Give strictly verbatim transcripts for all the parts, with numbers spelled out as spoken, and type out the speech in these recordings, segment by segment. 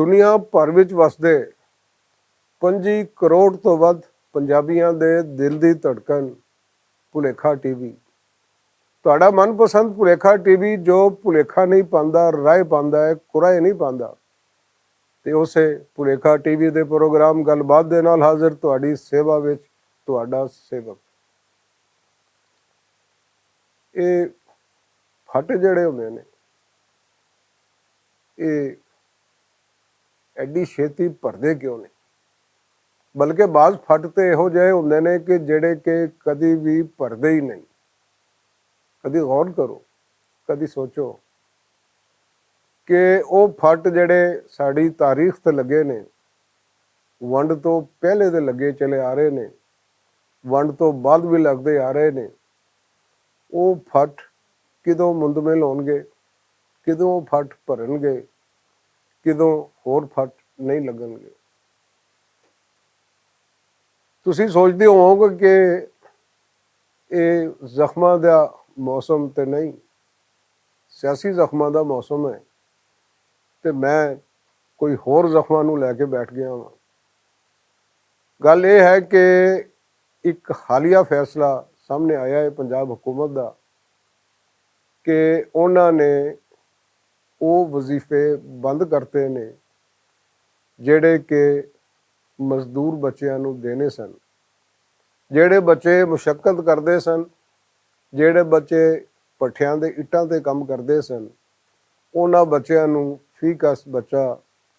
دنیا بھر وچ وسدے پنجی کروڑ توں ودھ پنجابیاں دے دل دی دھڑکن، بھلیکھا ٹی وی۔ تہاڈا من پسند بھلیکھا ٹی وی، جو بھلیکھا نہیں پاندا، رائے پاندا ہے، کرائے نہیں پاندا۔ تے اسے بھلیکھا ٹی وی دے پروگرام گل بات دے نال حاضر تہاڈی سیوا وچ تہاڈا سیوک۔ اے پھٹ جڑے ہوندے نے، اے ایڈی چھیتی بھردے کیوں نے؟ بلکہ بعض پھٹ تے یہو جہے ہوندے نے کہ جڑے کہ کدی وی بھردے ہی نہیں۔ کدی غور کرو، کدی سوچو کہ او پھٹ جڑے ساڈی تاریخ تے لگے نے، ونڈ توں پہلے دے لگے چلے آ رہے نے، ونڈ توں بعد وی لگدے آ رہے نے، او پھٹ کدوں مندمل ہون گے، کدوں او پھٹ بھرن گے، کدوں ہور پھٹ نہیں لگن گے؟ تسی سوچدے ہووگے کہ اے زخماں دا موسم تے نہیں، سیاسی زخماں دا موسم ہے، تے میں کوئی ہور زخماں نوں لے کے بیٹھ گیا ہاں۔ گل اے ہے کہ ایک حالیہ فیصلہ سامنے آیا ہے پنجاب حکومت دا کہ انہاں نے او وظیفے بند کرتے نے جڑے کہ مزدور بچیاں نوں دینے سن۔ جڑے بچے مشقت کردے سن، جڑے بچے پٹھیاں دے اٹاں تے کم کردے سن، انہاں بچیاں نوں فی کس بچہ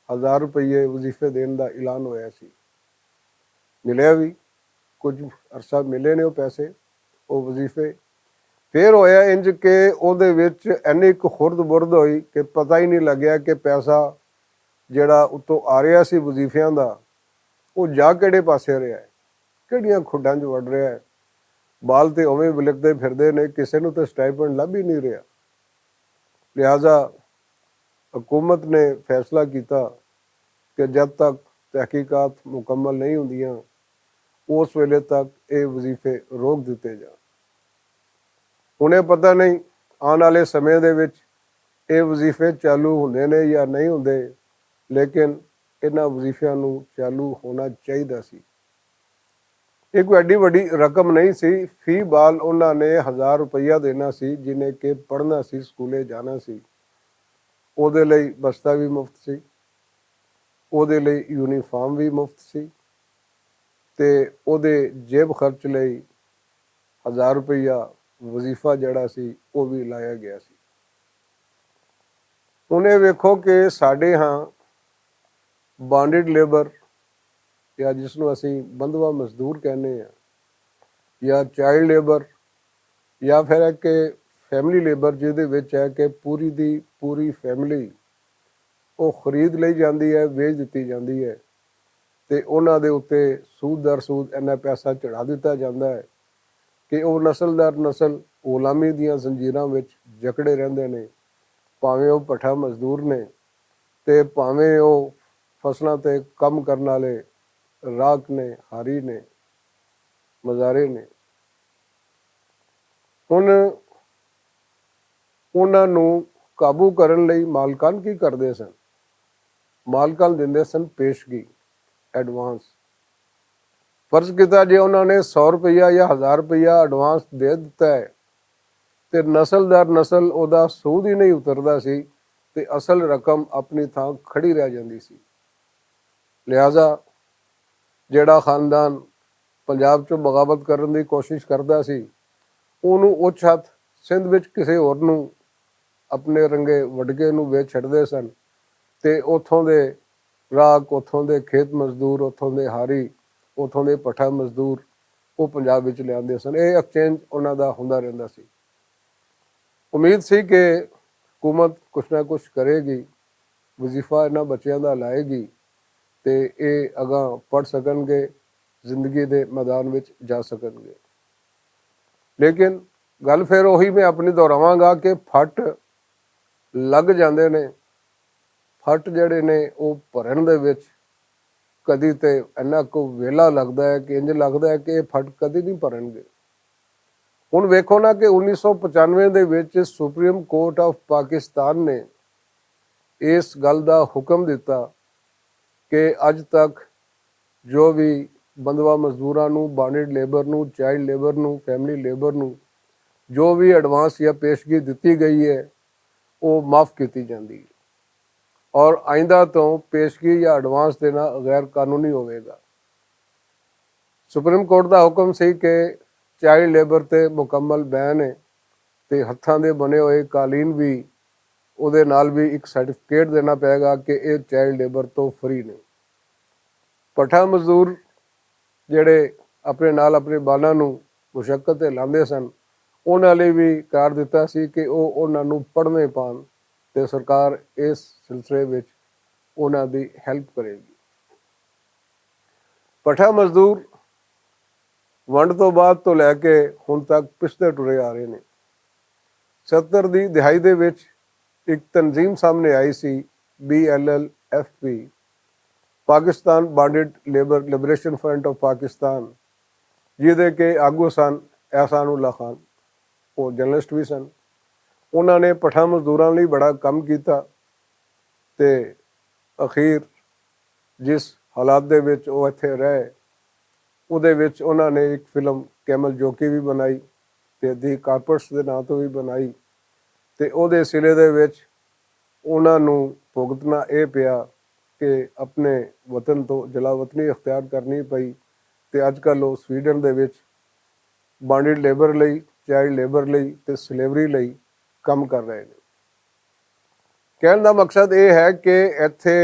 ہزار روپیے وظیفے دین دا اعلان ہویا سی۔ ملیا وی، کچھ عرصہ ملے نے او پیسے، او وظیفے۔ پھر ہویا انج کہ اوہدے وچ اینی اک خرد برد ہوئی کہ پتہ ہی نہیں لگیا کہ پیسہ جڑا اتوں آ رہیا سی وظیفیاں دا، او جا کیڑے پاسے رہیا ہے، کیڑیاں کھڈاں چ وڑ رہیا ہے۔ بال تے اوویں بلکدے پھردے نے، کسے نوں تے سٹائپنڈ لب ہی نہیں رہیا۔ لہذا حکومت نے فیصلہ کیتا کہ جد تک تحقیقات مکمل نہیں ہوندیاں، اس ویلے تک اے وظیفے روک دتے جان۔ انہیں پتہ نہیں آن والے سمے دے وچ اے وظیفے چالو ہوندے نے یا نہیں ہوندے، لیکن انہاں وظیفیاں نوں چالو ہونا چاہیدا سی۔ اے کوئی ایڈی وڈی رقم نہیں سی۔ فی بال انہاں نے ہزار روپیہ دینا سی، جنہیں کہ پڑھنا سی، سکولے جانا سی۔ اوہدے لئی بستہ وی مفت سی، اوہدے لئی یونیفارم وی مفت سی، تے اوہدے جیب خرچ لئی ہزار روپیہ وظیفہ جڑا سی، او وی لایا گیا سی۔ ہن اے ویکھو کہ ساڈے ہاں بانڈڈ لیبر، یا جس نوں اسی بندوا مزدور کہنے ہاں، یا چائلڈ لیبر، یا پھر ہے کہ فیملی لیبر، جس دے وچ ہے کہ پوری دی پوری فیملی او خرید لئی جاندی ہے، ویچ دتی جاندی ہے، تے انہاں دے اُتے سود در سود اینا پیسہ چڑھا دتا جاندا ہے کہ او نسل در نسل غلامی دیاں زنجیراں وچ جکڑے رہندے نے۔ پاویں او پٹھا مزدور نے، تے پاویں او فصلاں تے کم کرن والے راک نے، ہاری نے، مزارے نے۔ ہن انہاں نوں قابو کرن لئی مالکان کی کردے سن؟ مالکان دیندے سن پیشگی، ایڈوانس۔ فرض کیتا جے انہاں نے سو روپیہ یا ہزار روپیہ ایڈوانس دے دتا ہے، تے نسل در نسل اوہدا سود ہی نہیں اتردا سی، تے اصل رقم اپنی تھاں کھڑی رہ جاندی سی۔ لہذا جیہڑا خاندان پنجاب چوں بغاوت کرن دی کوشش کردا سی، اوہنوں اچ ہتھ سندھ وچ کسے ہور نوں اپنے رنگے وڈکے نوں ویچ چھڈدے سن، تے اتھوں دے راک، اتھوں دے کھیت مزدور، اتھوں دے ہاری، اتھوں دے پٹھا مزدور او پنجاب وچ لیاندے سن۔ ایہہ ایکسچینج انہاں دا ہوندا رہندا سی۔ امید سی کہ حکومت کچھ نہ کچھ کرے گی، وظیفہ انہاں بچیاں دا لائے گی، تے ایہہ اگاں پڑھ سکن گے، زندگی دے میدان وچ جا سکن گے۔ لیکن گل فیر اوہی میں اپنی دہراواں گا کہ پھٹ لگ جاندے نے۔ پھٹ جیہڑے نے او بھرن دے وچ کدی تے اینا کو ویلا لگدا ہے کہ انج لگدا ہے کہ ایہہ پھٹ کدی نہیں بھرن گے۔ ہن ویکھو نا کہ انیس سو پچانوے دے وچ سپریم کورٹ آف پاکستان نے اس گل دا حکم دتا کہ اج تک جو وی بندوا مزدوراں نوں، بانڈڈ لیبر نوں، چائلڈ لیبر نوں، فیملی لیبر نوں جو وی ایڈوانس یا پیشگی دتی گئی ہے، او معاف کیتی جاندی ہے۔ اور آئندہ توں پیشگی یا ایڈوانس دینا غیر قانونی ہووے گا۔ سپریم کورٹ دا حکم سی کہ چائلڈ لیبر تے مکمل بین ہے، تے ہتھاں دے بنے ہوئے قالین وی، اودے نال وی اک سرٹیفکیٹ دینا پئے گا کہ ایہہ چائلڈ لیبر توں فری نے۔ پٹھا مزدور جیہڑے اپنے نال اپنے بالاں نوں مشقت تے لاندے سن، انہاں لئی وی قرار دتا سی کہ او انہاں نوں پڑھنے پان، تے سرکار اس سلسلے وچ انہاں دی ہیلپ کرے گی۔ پٹھا مزدور ونڈ توں بعد توں لے کے ہن تک پچھدے ٹرے آ رہے نے۔ ستر دی دہائی دے وچ اک تنظیم سامنے آئی سی، B L L F P, Pakistan bonded labour liberation front of Pakistan, جس دے کے آگو سن احسان اللہ خان، وہ جرنلسٹ بھی سن۔ انہاں نے پٹھا مزدوراں لئی بڑا کم کیتا، تے اخیر جس حالات دے وچ وہ اتھے رہے، اودے وچ انہاں نے اک فلم کیمل جوکی وی بنائی، تے دی کارپٹس دے ناں توں وی بنائی۔ تے اودے سلے دے وچ انہاں نوں بھگتنا اے پیا کہ اپنے وطن توں جلا وطنی اختیار کرنی پئی۔ تے اج کل او سویڈن دے وچ بانڈڈ لیبر لئی، چائلڈ لیبر لئی تے سلیوری لئی کم کر رہے نے۔ کہن دا مقصد ایہہ ہے کہ ایتھے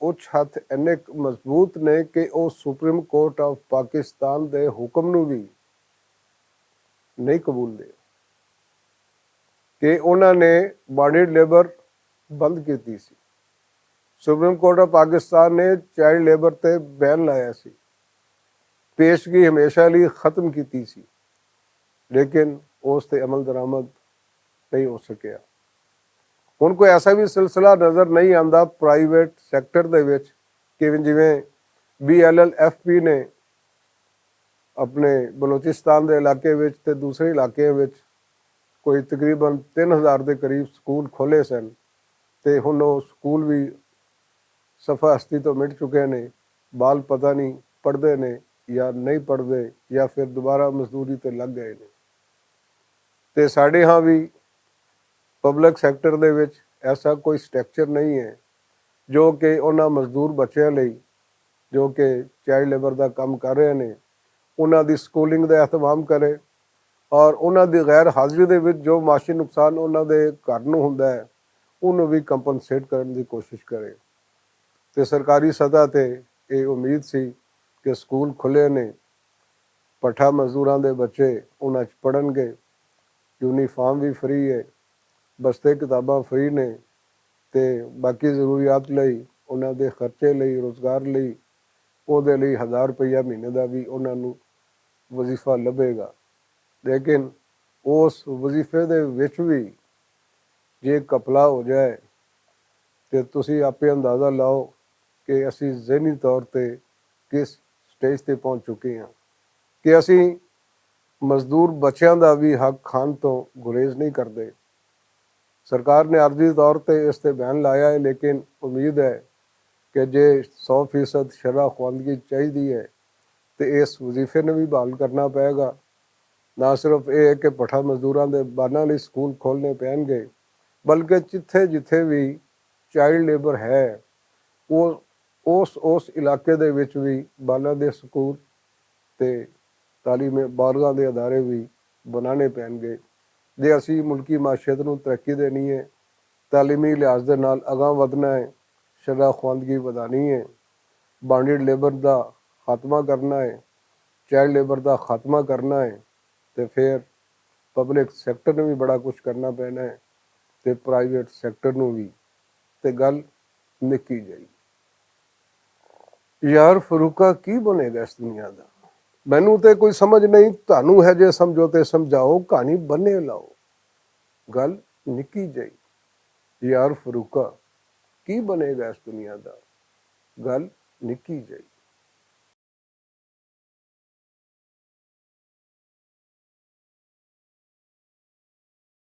اچھ ہتھ اینک مضبوط نے کہ او سپریم کورٹ آف پاکستان دے حکم نوں وی نہیں قبول دے کہ انہاں نے بانڈڈ لیبر بند کیتی سی۔ سپریم کورٹ آف پاکستان نے چائلڈ لیبر تے بین لایا سی، پیشگی ہمیشہ لئی ختم کیتی سی، لیکن اس تے عمل درآمد نہیں ہو سکیا۔ ہن کوئی ایسا وی سلسلہ نظر نہیں آندا پرائیویٹ سیکٹر دے وچ کہ جویں B L L F P نے اپنے بلوچستان دے علاقے وچ تے دوسرے علاقے وچ کوئی تقریبا تین ہزار دے قریب سکول کھولے سن، تے ہن او سکول وی صفحہ ہستی توں مٹ چکے نے۔ بال پتہ نہیں پڑھدے نے یا نہیں پڑھدے، یا فیر دوبارہ مزدوری تے لگ گئے نے۔ تے ساڈے ہاں وی پبلک سیکٹر دے وچ ایسا کوئی سٹرکچر نہیں ہے جو کہ انہاں مزدور بچیاں لئی، جو کہ چائلڈ لیبر دا کم کر رہے نے، انہاں دی سکولنگ دا اہتمام کرے اور انہاں دی غیر حاضری دے وچ جو معاشی نقصان انہاں دے گھر نوں ہوندا ہے، انہوں وی کمپنسیٹ کرن دی کوشش کرے۔ تے سرکاری سطح تے ایہہ امید سی کہ سکول کھلے نے، پٹھا مزدوراں دے بچے انہاں چ پڑھن گے، یونیفارم وی فری ہے، بستے کتاباں فری نے، تے باقی ضروریات لئی، انہاں دے خرچے لئی، روزگار لئی، اوہدے لئی ہزار روپیہ مہینے دا وی انہاں نوں وظیفہ لبھے گا۔ لیکن اس وظیفے دے وچ وی جے کپلا ہو جائے، تے تسی آپے اندازہ لاؤ کہ اسی ذہنی طور تے کس سٹیج تے پہنچ چکے ہاں کہ اسی مزدور بچیاں دا وی حق کھان توں گریز نہیں کردے۔ سرکار نے عارضی طور تے اس تے بین لایا ہے، لیکن امید ہے کہ جے سو فیصد شرح خواندگی چاہیدی ہے، تے اس وظیفے نوں وی بحال کرنا پئے گا۔ نہ صرف ایہہ کہ پٹھا مزدوراں دے باناں لئی سکول کھولنے پین گے، بلکہ جتھے جتھے وی چائلڈ لیبر ہے، اس علاقے دے وچ وی باناں دے سکول تے تعلیم بالغاں دے ادارے وی بنانے پین گے۔ جے اسی ملکی معیشت نوں ترقی دینی ہے، تعلیمی لحاظ دے نال اگاں ودھنا ہے، شرح خواندگی ودھانی ہے، بانڈڈ لیبر دا خاتمہ کرنا ہے، چائلڈ لیبر دا خاتمہ کرنا ہے، تے فیر پبلک سیکٹر نوں وی بڑا کچھ کرنا پینا ہے، تے پرائیویٹ سیکٹر نوں وی۔ تے گل نکی جائی۔ یار فروقہ کی بنے گا اس دنیا دا؟ مینوں تے کوئی سمجھ نہیں، تہانوں ہے جے سمجھو تے سمجھاؤ، کہانی بنے لاؤ۔ گل نکی جائی۔ یار فروقہ کی بنے گا اس دنیا دا؟ گل نکی جائی۔